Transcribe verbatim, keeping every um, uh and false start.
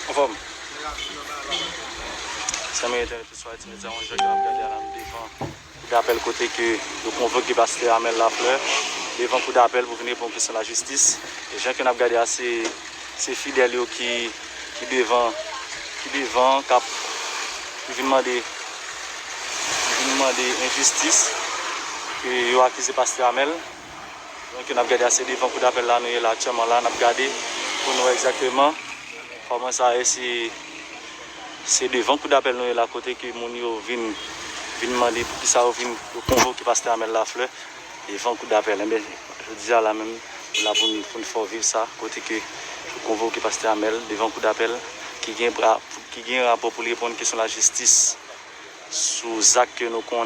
Anfòm. Zanmi entènèt Sou Ayiti Medya, yon jan ke n ap gade a la, nou devan kou dapèl kote ke yo konvoke pastè Amel Lafleur devan kou dapèl pou vin reponn kesyon lajistis. E jan ke n ap gade a, se, se fidèl yo ki, ki devan, ki devan, k ap, ki vin mande, ki vin mande enjistis ke yo akize pastè Amel. Donk, n ap gade a, se devan kou dapèl la nou ye la aktyèlman la, n ap gade pou nou wè egzakteman kòman sa ye, se, se devan kou dapèl nou ye la, kote ke moun yo vin, vin mande poukisa yo vin, yo konvoke pastè Amel Lafleur devan kou dapèl. Enben, jodi a la menm, nou la pou n, pou n fè w viv sa, kote ke yo konvoke pastè Amel devan kou dapèl ki gen pra-, ki gen rapò pou l reponn kesyon lajistis sou zak ke nou konnen